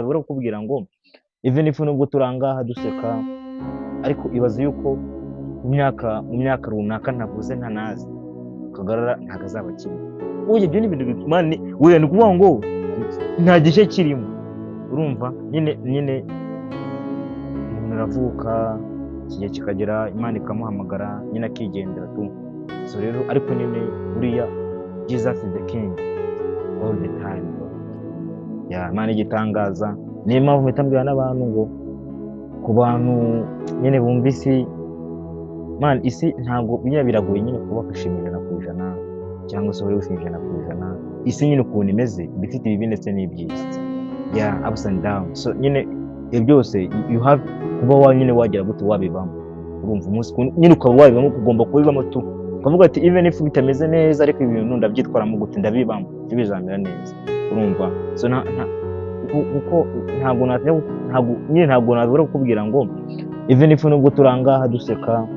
nabura kukubwira ngo even if nubwo turangaha duseka, ariko ibaze yuko mu myaka runaka ntavuze ntanazi Kagarara ntabwo azaba akiri. Oya, ibyo ni ibintu man, oya, ni ukuvuga ngo nta gice kirimo. Urumva nyine umuntu aravuka, igihe kikagera Imana ikamuhamagara nyine akigendera tu. So rero ariko nyine buriya Jesus is the king all the time bro. Yeah, Imana igitangaza. Niyo mpamvu mpita mbwira n'abantu ngo ku bantu nyine bumva isi, man, isi ntabwo nyine biragoye nyine kuba kwishimira 100% cyangwa se uri gushima 100%. Isi nyine ukuntu imeze iba ifite ibibi ndetse n'ibyiza, yeah, ups and down. So nyine ibyo byose you have kuba wa nyine wagira gute wabibamo. Urumva umunsi nyine ukaba wabibamo, ugomba kubibamo tu, ukavuga ati even if bitameze neza ariko ibintu ndabyitwaramo gute, ndabibamo, ibyo bizamera neza. Urumva so kuko ntabwo natinya ntabwo nyine ntabwo nabura kukubwira ngo even if nubwo turangaha duseka,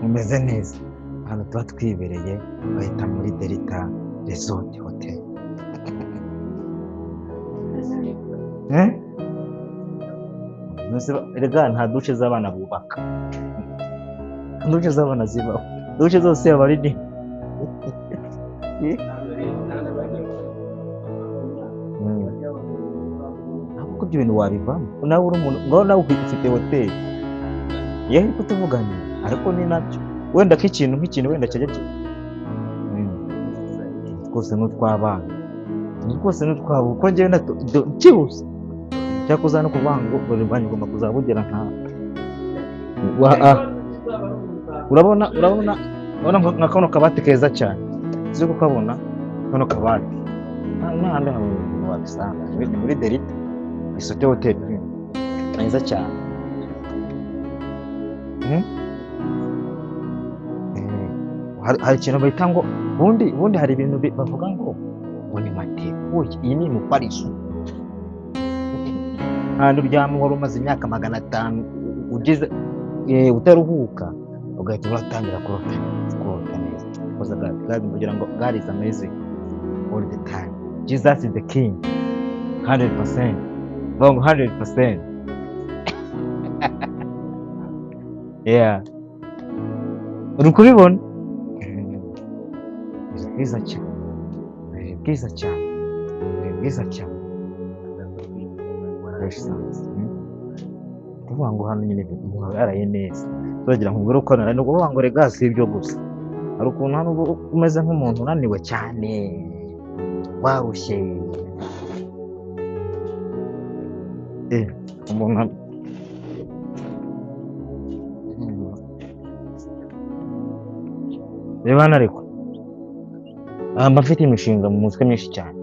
mumeze neza. Ahantu tuba twibereye bahita muri Delta Resort Hotel. Erega nta dushe z'abana bubaka, dushe z'abana zibaho, dushe zose aba ari nini. Ahubwo ibyo bintu wabivamo nawe uri umuntu, ngaho nawe ufite hoteli yewe ariko tuvuganye, ariko ni nabyo wenda k'ikintu nk'ikintu wenda cyajya twose n'utw'abana, twose n'utwabo, kuko njyewe cyihuse cyakoze no kuvuga ngo buri rwanyu ugomba kuzaba ugera nka urabona nka kano kabati keza cyane, uzi kukabona kano kabati n'ahandi hantu wabisanga ni muri Delta Resort Hotel nziza cyane. Hari ikintu bahita ngo ubundi hari ibintu bavuga ngo ni matera. Oya, iyi ni imifariso. Ahantu uryama wari umaze imyaka 500 ugeze utaruhuka, ugahita uratangira kurota neza. Because God, kugira ngo God is amazing all the time. Jesus is the king 100%. Bongo 100%. Yeah. Uri kubibona? Bwiza cyane. Bwiza cyane. Bwiza cyane. Fresh sounds. Kuvuga ngo hano nyine umuntu aba yaraye neza. Turagira ngo ubwo uko naraye, ni ukuvuga ngo rega si ibyo gusa. Hari ukuntu hano uba umeze nk'umuntu unaniwe cyane, warushye. Umuntu reba hano ariko mba mfite imishinga mu mutwe myinshi cyane.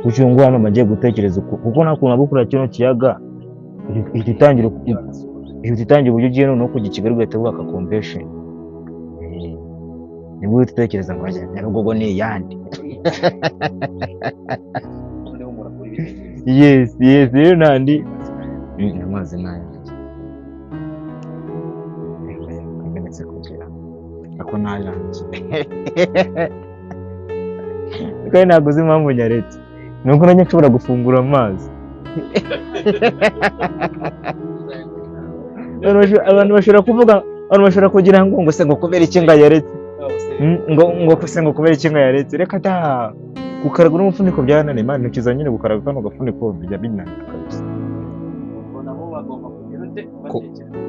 Gutyo ngo hano mba ngiye gutekereza kuko nta kuntu waba kino kiyaga ihita itangira uburyo ugiye noneho kujya i Kigali ugahita wubaka convention. Nibwo uhita utekereza ngo Nyabugogo ni iyande. Yes, yes, rero nandi amazi ni ayanjye. Amenetse kugira ako ni ayanjye. Kandi ntabwo uzi impamvu nyaretse, ni uko nanjye nshobora gufungura amazi. Abantu bashobora kuvuga, abantu bashobora kugira ngo se ngo kubera iki ngo yaretse, ngo se ngo kubera iki ngo yaretse. Reka da, gukaraga n'umufuniko byarananiye. Imana ntikiza nyine gukaraga kano gafuniko bijya binanira kabisa.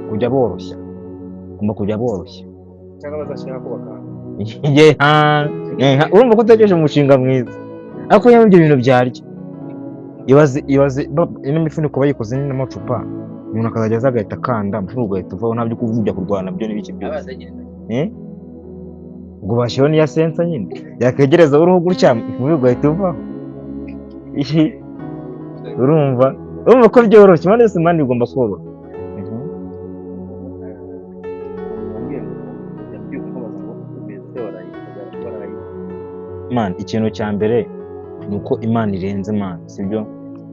Kujya boroshya, ugomba kujya boroshya cyangwa bazashaka kubaka. Urumva ko utegereje umushinga mwiza, ariko yewe ibyo bintu byarya. Ibaze ino mifuniko bayikoze n'amacupa, umuntu akazajya aza agahita akanda umufuniko ugahita uvaho, ntabyo kujya kurwana nabyo n'ibiki byose. Ubwo bashyiraho n'iya sensa nyine yakegereza uruhu gutya umufuniko ugahita uvaho. Urumva ko byoroshye, impande zose impande bigomba koroha. Man, ikintu cya mbere ni uko Imana irenze man, sibyo?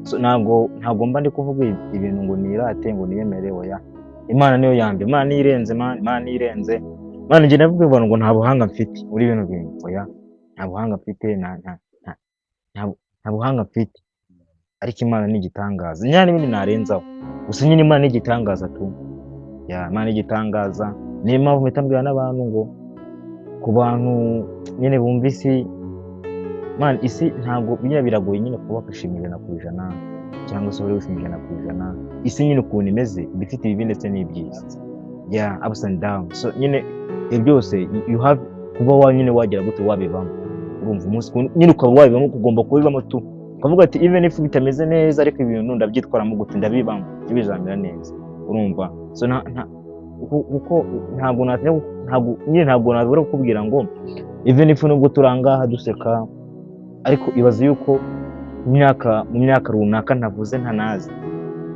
So, ntabwo mba ndi kuvuga ibintu ngo nirate ngo niyemere, oya. Imana niyo ya mbere, Imana niyo irenze man, Imana niyo irenze man. Njye navuga ngo nta buhanga mfite muri bino bintu, oya, nta buhanga mfite, nta buhanga mfite, ariko Imana ni igitangaza. Nyine n'ibindi narenzaho, gusa nyine Imana ni igitangaza tu. Ya, Imana ni igitangaza. Niyo mpamvu mpita mbwira n'abantu ngo ku bantu nyine bumva isi, man, isi ntabwo nyine biragoye nyine kuba wakishimira 100% cyangwa se uri wishimira 100%. Isi nyine ukuntu imeze iba ifite ibibi ndetse n'ibyiza, yeah, ups and down. So nyine ibyo byose you have kuba wa nyine wagera gute wabibamo, urumva, umunsi ku wundi nyine ukaba wabibamo, ugomba kubibamo tu, ukavuga ati even if bitameze neza, ariko ibintu ndabyitwaramo gute, ndabibamo, bizamera neza, urumva. So nta kuko ntabwo natinya, ntabwo nyine ntabwo nabura kukubwira ngo even if nubwo turi ahangaha duseka, ariko ibaze yuko mu myaka runaka ntavuze ntanazi,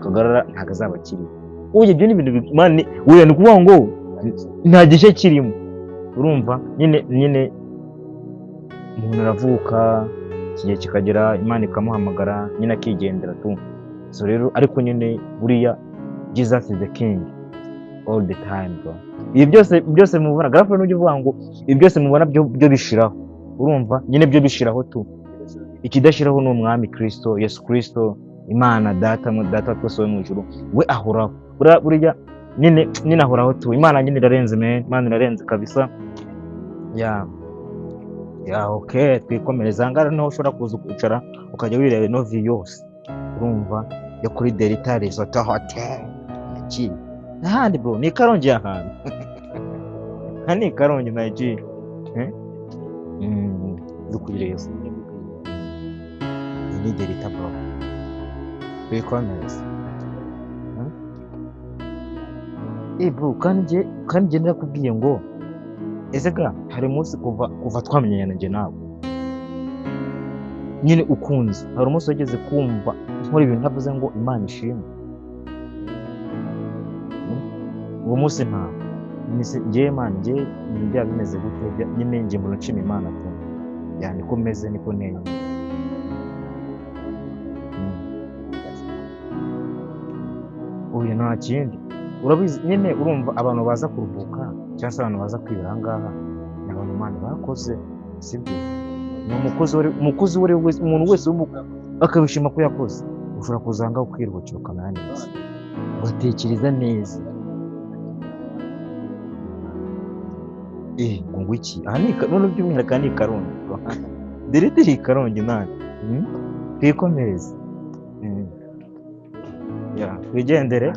Kagarara ntabwo azaba akiriho. Ubu ibyo ni ibintu man, weya, ni ukuvuga ngo nta gice kirimo, urumva. Nyine umuntu aravuka, igihe kikagera Imana ikamuhamagara nyine akigendera tu. So rero ariko nyine buriya Jesus is the king all the time, bro. Ibi byose mubona garafu, n'ujya uvuga ngo ibi byose mubona byo bishiraho, urumva, nyine byo bishiraho tu. Ikidashiraho ni umwami Kristo Yesu Kristo, Imana Data, mu Data wa twese wo mu ijuru, we ahoraho. Buriya nyine ahoraho tu. Imana nyine irarenze man, Imana irarenze kabisa. Yeah, okay, twikomereza. Aha ngaha niho ushobora kuza ukicara ukajya wireba ino view yose, urumva, yo kuri Delta Resort Hotel. Iki n'ahandi bro, ni i Karongi, ahantu aha ni i Karongi Nigeria, eh? Uri kuyireba, iyi ni Delta bro. Twikomereza. Eh bro, kandi njye narakubwiye ngo ese ga hari umunsi kuva twamenyana njye nawe nyine ukunze, hari umunsi wageze kumva nkora ibintu ntavuze ngo Imana ishimwe? Uwo munsi ntabwo. Njyewe Imana, njyewe ibintu byaba bimeze gute, nyine njye mbona nshima Imana tu. Yeah, niko meze, niko nteye. Oya, nta kindi, urabizi nyine, urumva abantu baza kuruhuka cyangwa se abantu baza kwibera aha ngaha ni abantu Imana bakoze, sibyo? Ni umukozi uwo ari we wese, umuntu wese akabishima ko yakoze. Ushobora kuza aha ngaha ukiruhukira, ukamera neza, ugatekereza neza. Eh, ngo iki aha ni none by'umwihariko aha ni i Karongi, dore iri i Karongi nani. Twikomereze. Yeah, twigendere.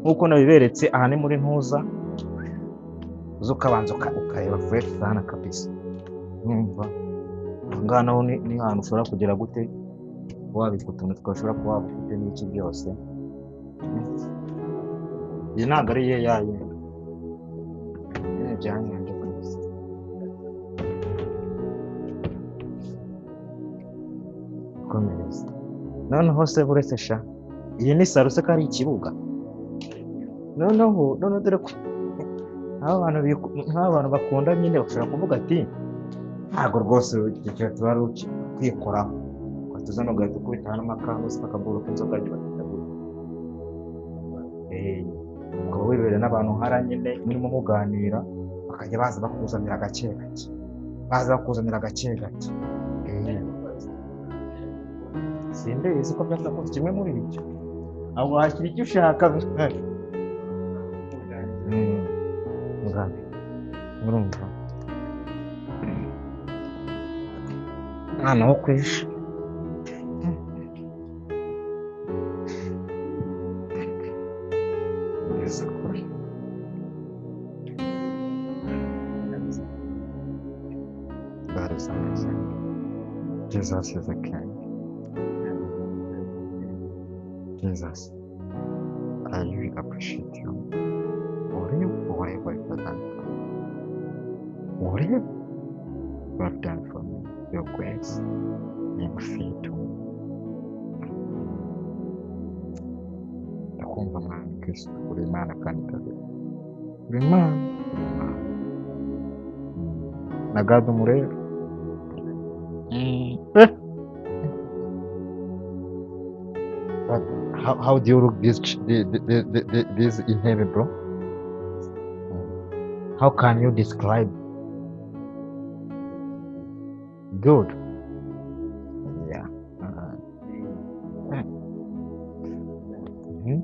Nk'uko nabiberetse, aha ni muri ntuza uza ukabanza ukareba fresh sana kabisa, urumva. Aha ngaha naho ni ahantu ushobora kugera gute wabika utuntu twashobora kuba waba ufite n'iki byose. Iyi ntabwo ari ye yayo nyine byanyanje kabisa. Komereza noneho se buretse sha, iyi ni saro se ko ari ikibuga? Noneho dore ko nk'aba bantu bakunda nyine bashobora kuvuga ati ntabwo rwose icyo tuba ari kwikoraho, ugahita uzana ugahita ukubita hano akantu se k'akaburo k'inzoga bakita gutya. Eh, ukaba wibereye n'abantu hara nyine murimo muganira, bakajya baza bakuzanira gake gake, baza bakuzanira gake gake. Eh, simbizi ko byasa kose kimwe muri ibyo, aho washyira icyo ushaka. Ngabe urumva mwana wo kwisha. Ngeze kure. God is amazing. Jesus is a king. Jesus, I really appreciate you. Whatever you have done for me. Whatever you have done for me, your grace never fail to me. Ndakumva Mwami Kristo, uri Imana kandi kabiri. Uri Imana, uri Imana. Na God umurebe. Eh. But How do you look this this intebe, bro? How can you describe? Good. Yeah. Mhm.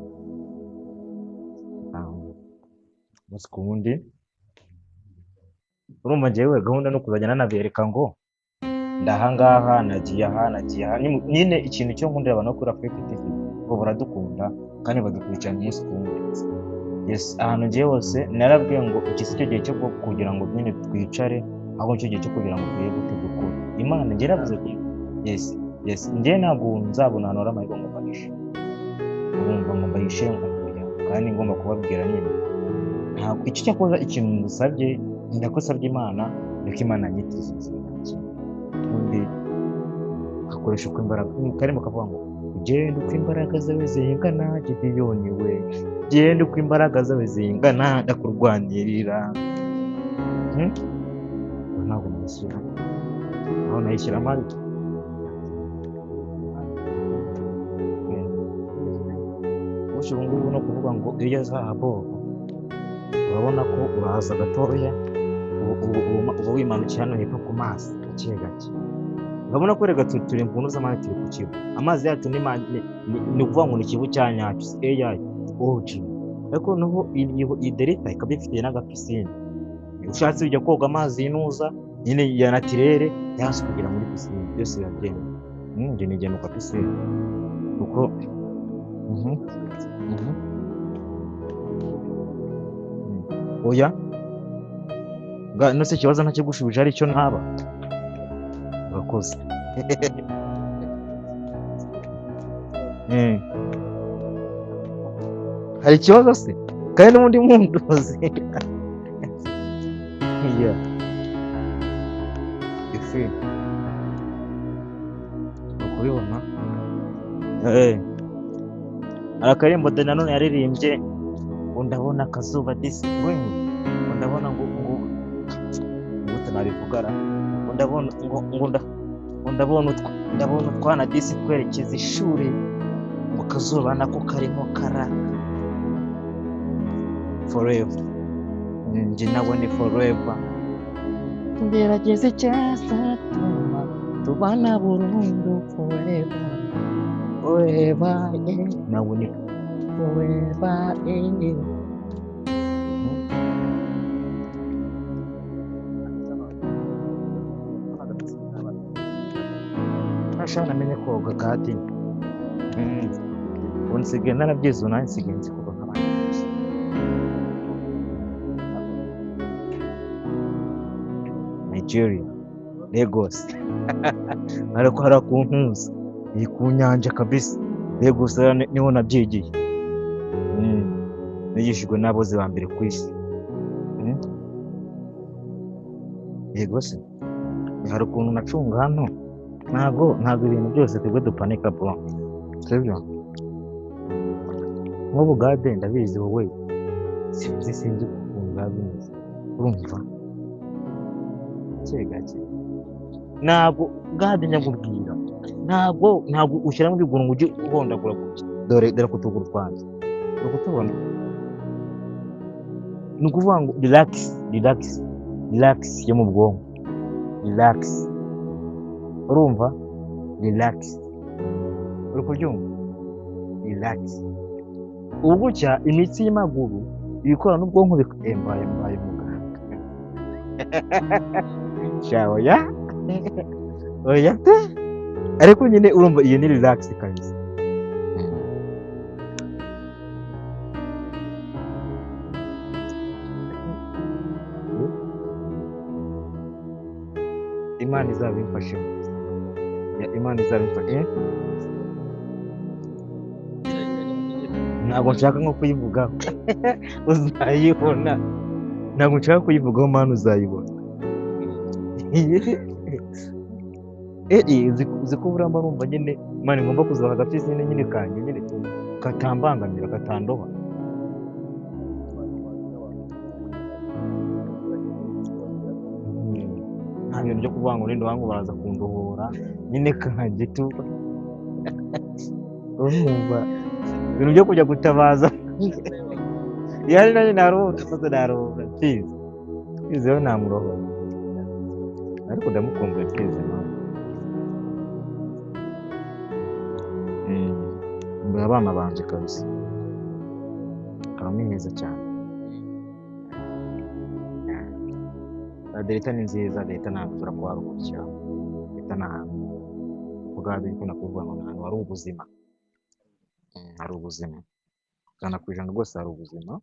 Umunsi ku wundi urumva njyewe gahunda no kuzajya nanabereka ngo ndahangaha, nagiye aha, nagiye aha. Nyine ikintu cyo nkundira abantu bo kuri Africa TV bo baradukunda kandi badukurikirana umunsi ku wundi. Yes, ahantu ngiye hose narabwiye ngo iki si cyo gihe cyo kugira ngo nyine twicare, ahubwo nicyo gihe cyo kugira ngo tugere gute dukore. Imana njye yaravuze ko yes, yes, njye ntabwo nzabona ahantu hari amahirwe ngo mbahishe. Urumva ngo mbahishe ngo oya, kandi ngomba kubabwira nyine. Ntabwo icyo cyakoza ikintu musabye, ni nako nsabye Imana, niko Imana yanyitiriza ubuzima bwanjye. Ubundi akoresha uko imbaraga, karimo kavuga ngo genda uko imbaraga zawe zingana, Gideyoni we, genda uko imbaraga zawe zingana, ndakurwanirira. Ntabwo nayishyira aho, nayishyira amari. Ubu ngubu no kuvuga ngo iyo zahabu, urabona ko uraza gatoya, uba wimanukiye hano hepfo ku mazi gake gake. Urabona ko rega turi mu z'amazi, turi ku kivu. Amazi yacu ni ukuvuga ngo ni ikivu cya nyacyo, AI OG. Ariko noneho iyi delta ikaba ifite n'agapisine. Ushatse ujya koga amazi y'inuza nyine ya naturere, cyangwa se ukagera muri pisine, byose biragenda. Njye nigenda ku pisine kuko oya none se ikibazo ntakigushubije ari cyo ntaba urakoze. Hari ikibazo se kandi n'ubundi munduzi. Yeah. Ifi ukubibona hari akarimbo de nanone yaririmbye ngo ndabona akazuba disi ngo ndabona ngo ngo ngo nabivugara ngo ndabona ngo ngo ndabona ndabona utwana disi twerekeza ishuri ngo kazuba nako karimo karaka forever. Njye nawe ni forever. Tugerageze icyatuma tubana burundu forever forever, yeah. Nawe ni forever, yeah. Ntashobora namenye koga gadi. Ubu nsigaye narabyize, ubu nanjye nsigaye nzi koga nk'abandi bose. Nigeria, Lagos. Ariko hari akuntuza ni ku nyanja kabisa. Lagos niho nabyigiye. Nigishijwe n'abozi ba mbere ku isi. Yego se hari ukuntu nacunga hano. Ntabwo ibintu byose twebwe dupanika bro, sibyo? Nk'ubu gade ndabizi wowe sinzi ukuntu biba bimeze, urumva gake gake. Ntabwo gade nyakubwira, ntabwo ushyiramo ibiguru ngo ujye uhondagura gutya. Dore ku tuguru twanjye uri kutubona, ni ukuvuga ngo relax, relax, relax yo mu bwonko, relax, urumva relax, uri kubyumva relax. Ubu gutya imitsi y'amaguru ibikora n'ubwonko mbaye mbaye muganga. Sha oya oya pe, ariko nyine urumva iyo ni relax kabisa. Imana izabimfashemo. Imana izabimfashe. Ntabwo nshaka nko kuyivugaho. Uzayibona. Ntabwo nshaka kuyivugaho mani, uzayibona. Uzi ko buriya mba numva nyine mani ngomba kuzana agapisine nyine kanjye nyine katambangamira katandoba. Nta bintu byo kuvuga ngo ninde wangu baraza kundohora nyine kanjye tu. Urumva Ibintu byo kujya gutabaza. Yari nari naruhura, sasa naruhura. Please. Please rero namurohora. Ariko ndamukumbuye please mama. Mbura abana banje kabisa. Karame neza cyane. Delta ni nziza, Delta ntabwo ushobora kuharuhukira. Delta ni ahantu ubwabyo ikunda kuvuga ngo ni ahantu hari ubuzima. Hari ubuzima. 100% rwose hari ubuzima.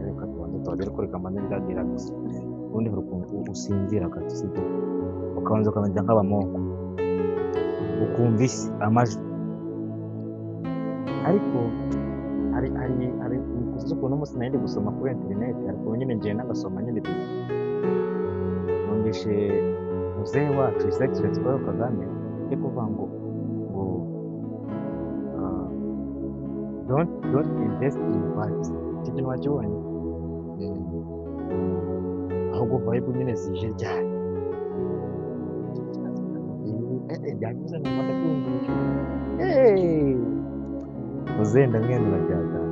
Reka tubanze tuhagere kuri kamanzi ndagira gusa. Ubundi hari ukuntu usinzira gato sibyo? Ukabanza ukamenya nk'abamoko. Ukumva isi amajwi. Ariko hari kuzi ukuntu umunsi nari ndi gusoma kuri interineti, ariko nyine ngenda ngasoma nyine ibintu. Numvise muzehe wacu His Excellency Paul Kagame ari kuvuga ngo don't invest in vibes. Icyo kintu wakibonye? Ahubwo vibe nyine zije ryari? Byavuze numva ndabyumvise. Muzehe ndamwemera byagana.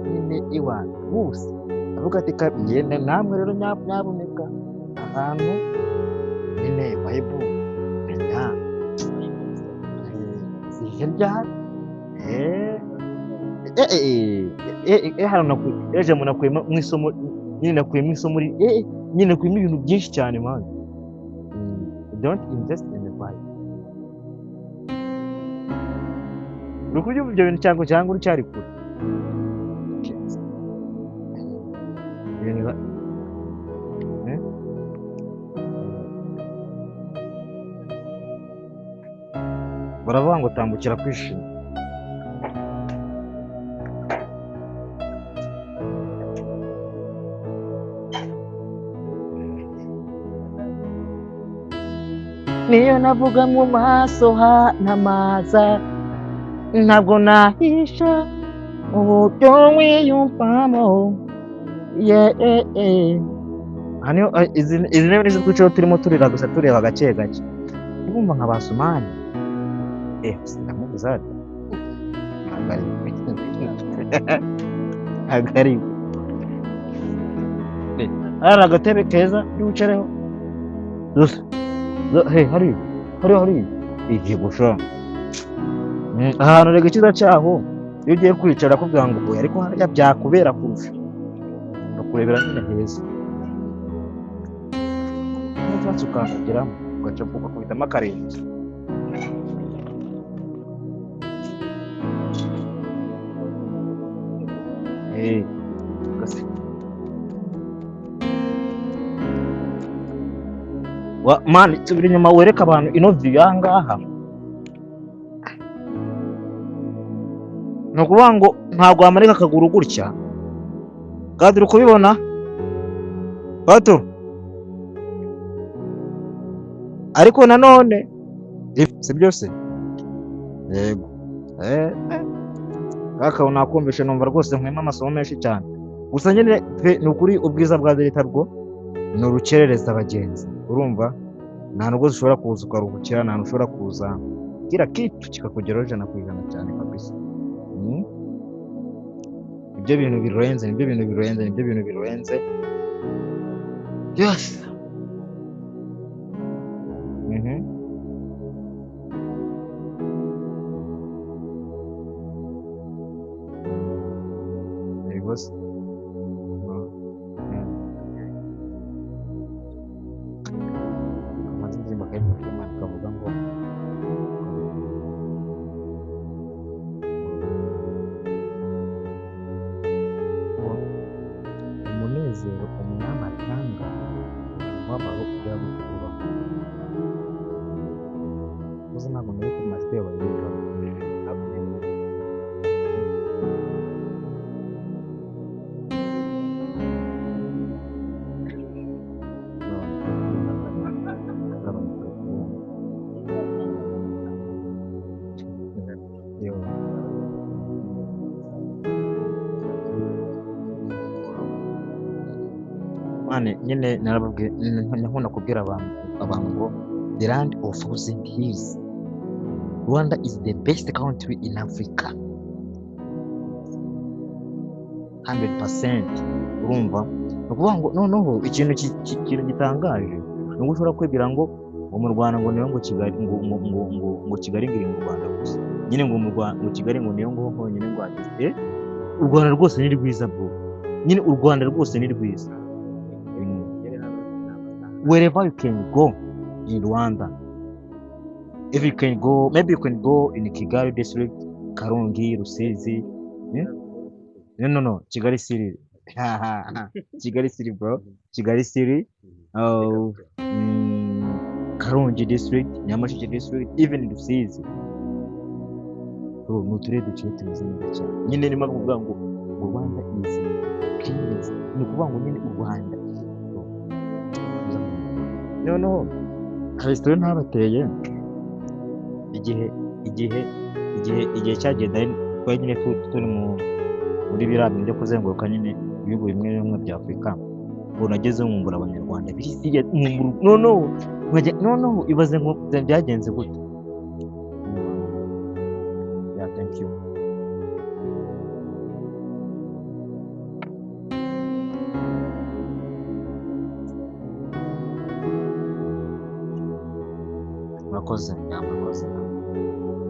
Nyine iwanyu bose avuga ati ngende namwe rero nyabuneka ahantu nyine vibe menya zije ryari? Hano nakuye nakuyemo mu isomo nyine nakuyemo isomo nyine nakuyemo ibintu byinshi cyane man. Don't invest in the vibe. Uri kubyumva ibyo bintu cyangwa uracyari kure? Baravuga ngo tambukira kwishima. Niyo navuga mu maso ha ntamaza, ntabwo nahisha uburyo wiyumvamo. Hano izi ntebe nizo twicaraho turimo turira gusa tureba gake gake. Urumva nka ba Sumani. Ndamubuza ati ntabwo ari we. Hari agatebe keza wicareho. Hari igihe gusa. Ahantu rega icyiza cyaho iyo ugiye kwicara akubwira ngo oya, ariko hariya byakubera kurusha. Bakurebera nyine heza. N'utwatsi ukandageramo ugaca ugakubitamo akarenge. Mani subira inyuma wereke abantu ino view y'ahangaha. Ni ukuvuga ngo ntabwo wamarika akaguru gutya. Kandi uri kubibona? Bato. Ariko nanone si byose. Yego. Kaka nakumvishe numva rwose nkwema amasomo menshi cyane. Gusa nyine pe ni ukuri ubwiza bwa Delta bwo ni urukerereza abagenzi. Urumva? Nta nubwo ushobora kuza ukaruhukira, nta ushobora kuza kira kitu kikakugeraho 100% cyane kabisa. Ibyo bintu birenze, nibyo bintu birenze, nibyo bintu birenze. Yes. Yego se. Amaze indirimbo akayimpa kavuga ngo umunezero umwami atanga umubabaro ujya gutura. Uzi ntabwo nari ku majwi y'abayumva. Mane nyine narababwiye, nkunda kubwira abantu ngo the land of thousand hills, Rwanda is the best country in Africa 100%. Urumva, ni ukuvuga ngo noneho ikintu ikintu gitangaje ni uko ushobora kwibwira ngo mu Rwanda ngo niyo ngo Kigali ngo ngo ngo ngo ngo Kigali ngo iri mu Rwanda gusa nyine, ngo mu Rwanda ngo Kigali ngo niyo ngo honyine ngo hageze. U Rwanda rwose ni rwiza bro, nyine u Rwanda rwose ni rwiza. Wherever you can go in Rwanda, if you can go, maybe you can go in Kigali district, Karongi, Rusizi, No, no, no, Kigali City. Kigali City, bro. Kigali City, Karongi district, Nyamasheke district, even Rusizi. Bro, ni uturere duciye tumeze neza cyane. Nyine niyo mpamvu kuvuga ngo Rwanda is clean. Ni ukuvuga ngo nyine u Rwanda. Noneho hari story ntabateye igihe igihe igihe igihe cyagenda twari nyine turi muri biriya bintu byo kuzenguruka nyine ibihugu bimwe na bimwe bya Afurika, ngo nageze nkumbura Abanyarwanda biriya noneho noneho ibaze ngo byagenze gute. Yeah, thank you. Murakoze, murakoze.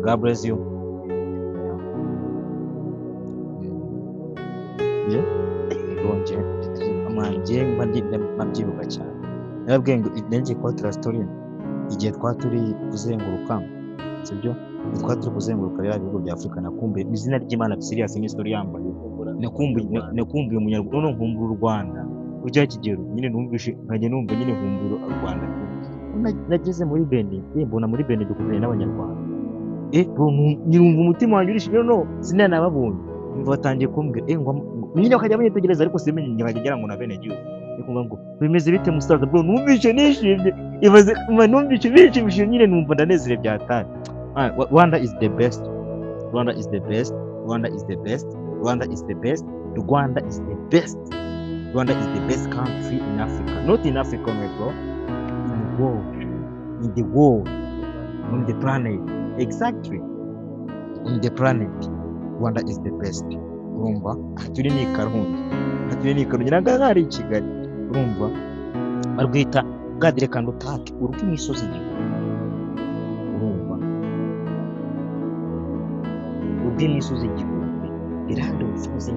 God bless you. Yeah. Mbyibuka cyane. Narabwiye ngo ngiye kubatera story igihe twari turi kuzenguruka, sibyo? Twari turi kuzenguruka biriya bihugu bya Afurika, nakumbuye izina ry'Imana serious ni story yambaye. Nakumbuye Umunyarwanda, none nkumbura u Rwanda. Urya kigero nyine numvishe nkajya numva nyine nkumbura u Rwanda. Nageze muri Benin, mbona muri Benin dukumbuye n'Abanyarwanda. Nyumva umutima wanjye urishimye, no sinanababonye. Batangiye kumbwira ngo nyine bakajya banyitegereza, ariko simenye nkajya ngira ngo na bene gihugu. Ariko ngo bimeze bite musaza bro, numvishe nishimye, ibaze numvishe bishimishije nyine numva ndanezerewe byatari. Rwanda is the best, Rwanda is the best, Rwanda is the best, Rwanda is the best, Rwanda is the best, Rwanda is the best country in Africa, not in Africa only bro, in the world, in the world, on the planet, exactly, on the planet. Rwanda is the best. Urumva turi ni Karongi, turi ni Karongi nanga hari Kigali. Urumva barwita bwadire kandi utake uruko imisozi igihumbi. Urumva urwo imisozi igihumbi irando imisozi.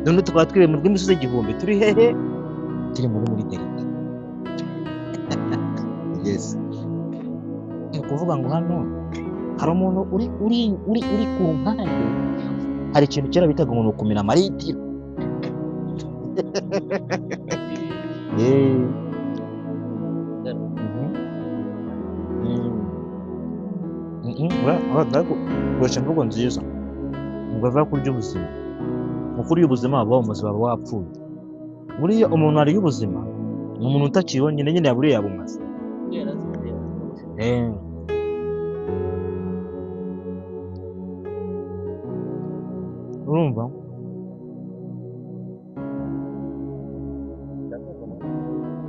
None tukaba twiriwe mu rw'imisozi igihumbi turi hehe? Turi muri Delta. Yes. Ni ukuvuga ngo hano hari umuntu uri uri uri uri ku mpande, hari ikintu kera bitaga ngo ni ukumira amaritiro. Ukoresha imvugo nziza ngo ava kurya ubuzima. Mu kurya ubuzima waba wamaze waba wapfuye. Buriya umuntu ariye ubuzima ni umuntu utakiriho nyine nyine yaburiye yabumaze. Urumva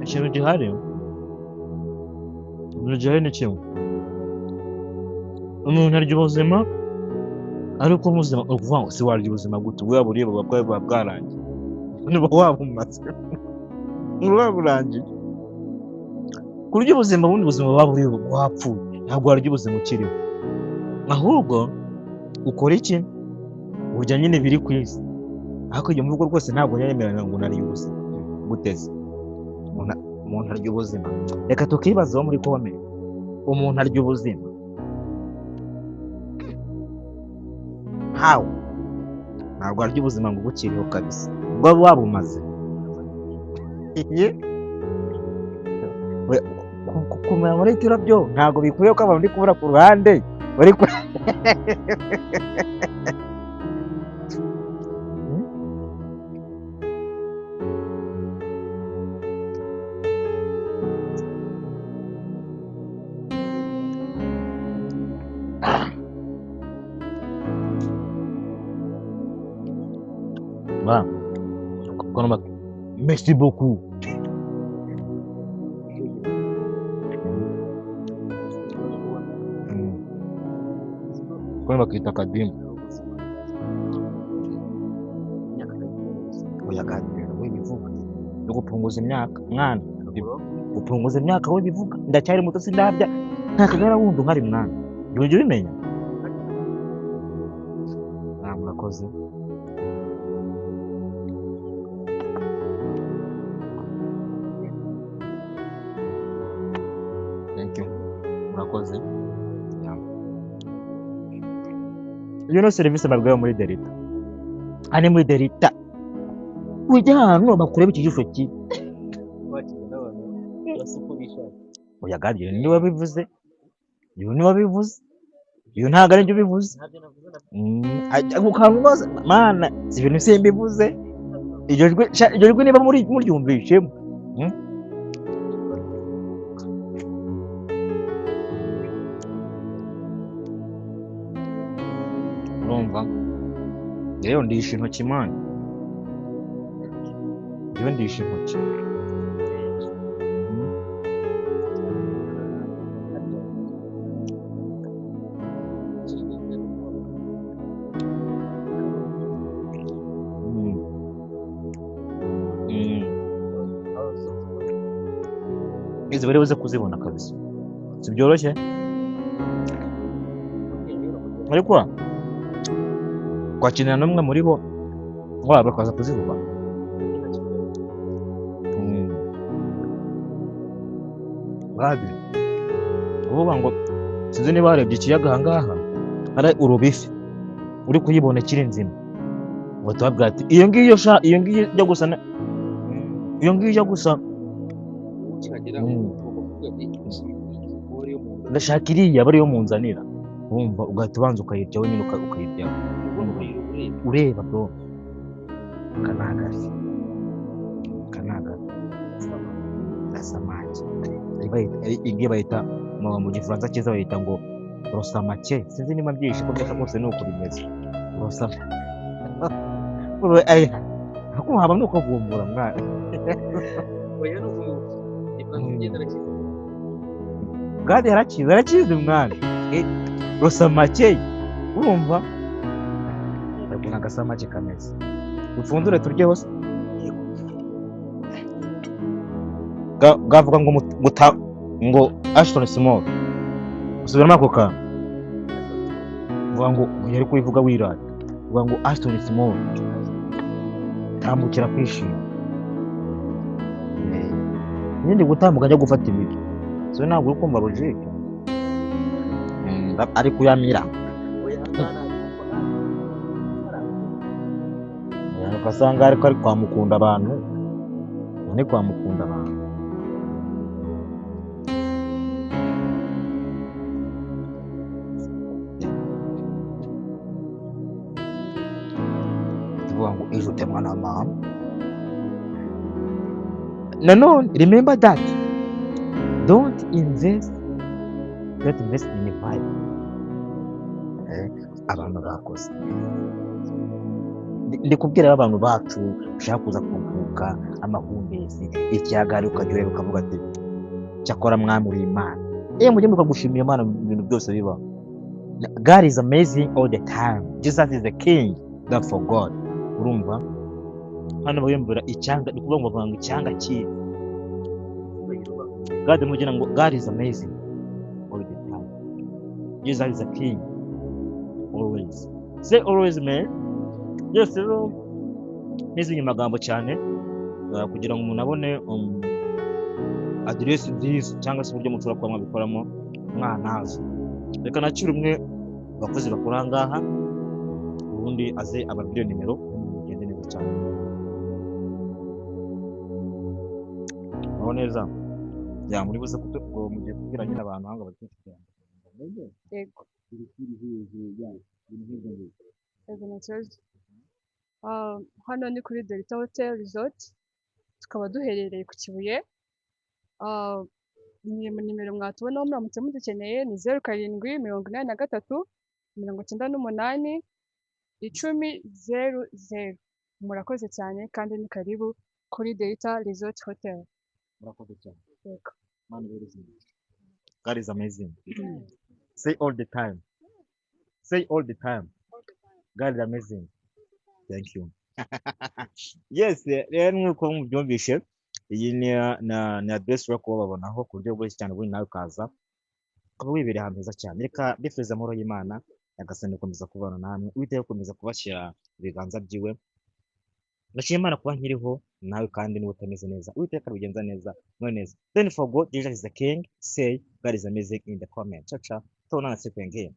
ikintu gihari, ikintu gihari ni kimwe, umuntu arya ubuzima ariko ubuzima ukuvuga ngo si warya ubuzima gute, ubwo yaburiye buba buba bwarangiye, niba wabumaze buba burangiye. Kurya ubuzima ubundi ubuzima buba buriho wapfuye, ntabwo warya ubuzima ukiriho, ahubwo ukora iki? Urya nyine biri ku isi. Ariko iyo mvugo rwose ntabwo yemeranya ngo nariye ubuzima guteze. Umuntu arya ubuzima, reka tukibazaho muri kome, umuntu arya ubuzima how? Ntabwo arya ubuzima ngo bukiriho kabisa, ubwo wabumaze. Kumera muri turabyo ntabwo bikwiye ko abantu ndi kubura ku ruhande bari ku Merci beaucoup. Kwe bakita kadimu. Oya gadi, we bivuga no gupunguza imyaka mwana, gupunguza imyaka we bivuga, ndacyari muto sindabya nta kagara wundi uhari mwana, ujya ubimenya. Ah, murakoze. Thank you, murakoze. Yeah. Iyo no serivisi babwaye muri Delita, ani muri Delita ujya ahantu bakureba ikijisho kibi. Wakira n'abantu basa uko bishakiye. Oya gadi, niwe bivuze, iyo niwe bivuze, iyo ntabwo ari byo bivuze. Ntabyo navuze na Ako kantu rwose mana, si ibintu simbivuze. Iryo jwi sha, iryo jwi niba muri muryumvishemo. Urumva rero ndisha intoki mana, njyewe ndisha intoki. Izi bari buze kuzibona kabisa, si byoroshye ariko kwakinira n'umwe muri bo waba bakaza kuzivuga. Gabi, uvuga ngo sinzi niba warebye ikiyaga ahangaha hari urubifi uri kuyibona ikiri nzima, ngo tubabwira ati iyo ngiyo sha, iyo ngiyo ijya gusa na iyo ngiyo ijya gusa ukihagera ugomba kuvuga ati uwo ariyo muntu ndashaka iriya aba ariyo munzanira, wumva ugahita ubanza ukayirya wenyine ukayirya ugomba kuyireba ureba ureba bro. Aka ni agafi, aka ni agafi gasamake. Iyi ngiyi bayita mu gifaransa cyiza bayita ngo rosamake, sinzi niba mbyishe ko byasa kose ni uko bimeze. Rosamake ako haba ni uko guhumbura mwana. Oya ni uko igifaransa kigenda arakizi. Gadi yarakizi, arakizi mwana. Rosamake urumva ukuntu agasamake kameze. Dupfundure turye hose. Gavuga ngo ngo Ashton Small, usubiramo ako kantu uvuga ngo yari kubivuga wirata, uvuga ngo Ashton Small tambukira kwishima. Nyine gutambuka njya gufata ibiryo, so ntabwo uri kumva logique. Ari kuyamira. Oya ahangaha ntabwo ugasanga ariko ari kwa mukunda abantu, ni kwa mukunda abantu. Tuvuga ngo ejo utemwa na mama. Nanone remember that don't invest, don't invest in a vibe. Abantu bakoze ndi kubwira abantu bacu ushaka kuza kuruhuka amahumbezi ikiyaga ukajya ureba ukavuga ati cyakora mwami uri Imana. Mujye mukagushimira Imana mu bintu byose bibaho. God is amazing all the time. Jesus is the king, not for God. Urumva hano bayumvira icyanga, ni ukuvuga ngo bavuga ngo icyanga cyiza. God mugira ngo God is amazing all the time. Jesus is the king always. Say always man. Yes rero n'izindi magambo cyane kugira ngo umuntu abone aderesi nziza cyangwa se uburyo mushobora kuba mwabikoramo mwanazi. Reka nakire umwe mu bakozi bakora aha ngaha, ubundi aze ababwire nimero mugende neza cyane. Muraho neza? Ya muri buze ngo mugiye kubwira nyine abantu hanga bari kugira ngo Yego. Yego nta kibazo. Hano ni kuri Delta Hotel Resort, tukaba duherereye ku Kibuye. Nimero mwatubonaho muramutse mudukeneye ni 07 83 98 10 00. Murakoze cyane kandi ni karibu Kuri Delta Resort Hotel. Murakoze cyane. Yego. Man, where is it? God is amazing. Say all the time. Say all the time. God is amazing. Thank you. Yes, rero nk'uko mubyumvishe, iyi ni na address ushobora kuba wababonaho ku buryo bworoshye cyane, ubundi nawe ukaza ukaba wibereye ahantu heza cyane. Reka mbifuriza amahoro y'Imana, Nyagasani gukomeza kubana namwe, Uwiteka gukomeza kubashyira ibiganza byiwe. Ndashima Imana kuba nkiriho, nawe kandi niba utameze neza, Uwiteka abigenza neza, mwe neza. Then for God, Jesus is the King. Say God is amazing in the comment. Ciao ciao. Tubonana siku nyingine.